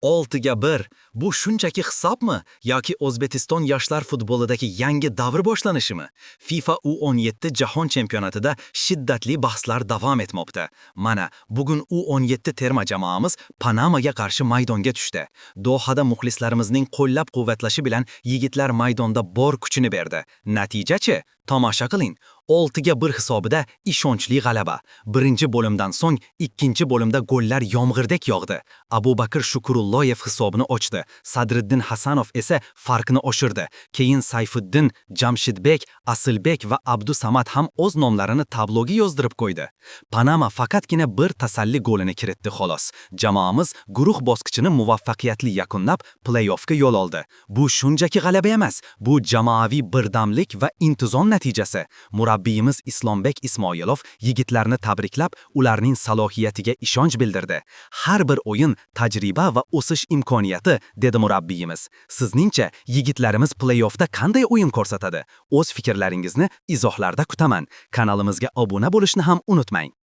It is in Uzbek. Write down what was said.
6-1. Bu shunchaki hisobmi yoki O'zbekiston yoshlar futbolidagi yangi davr boshlanishimi? FIFA U17 Jahon chempionatida shiddatli bahslar davom etmoqda. Mana, bugun U17 terma jamoamiz Panamaga qarshi maydonga tushdi. Dohada muxlislarimizning qo'llab-quvvatlashi bilan yigitlar maydonda bor kuchini berdi. Natijachi? Tomosha qiling. 6-1 hisobida ishonchli g'alaba. Birinchi bo'limdan so'ng ikkinchi bo'limda gollar yomg'irdek yog'di. Abubakir Shukurulloyev hisobni ochdi. Sadriddin Hasanov esa farqni oshirdi. Keyin Sayfiddin, Jamshidbek, Asilbek va Abdusamad ham o'z nomlarini tabloga yozdirib qo'ydi. Panama faqatgina bir tasalli golini kiritdi, xolos. Jamoamiz guruh bosqichini muvaffaqiyatli yakunlab, play-offga yo'l oldi. Bu shunchaki g'alaba emas, bu jamoaviy birdamlik va intizom natijasi. Murabbiyimiz Islombek Ismoilov yigitlarni tabriklab, ularning salohiyatiga ishonch bildirdi. "Har bir o'yin tajriba va o'sish imkoniyati", dedi murabbiyimiz. Sizningcha, yigitlarimiz play-offda qanday o'yin ko'rsatadi? O'z fikrlaringizni izohlarda kutaman. Kanalimizga obuna bo'lishni ham unutmang.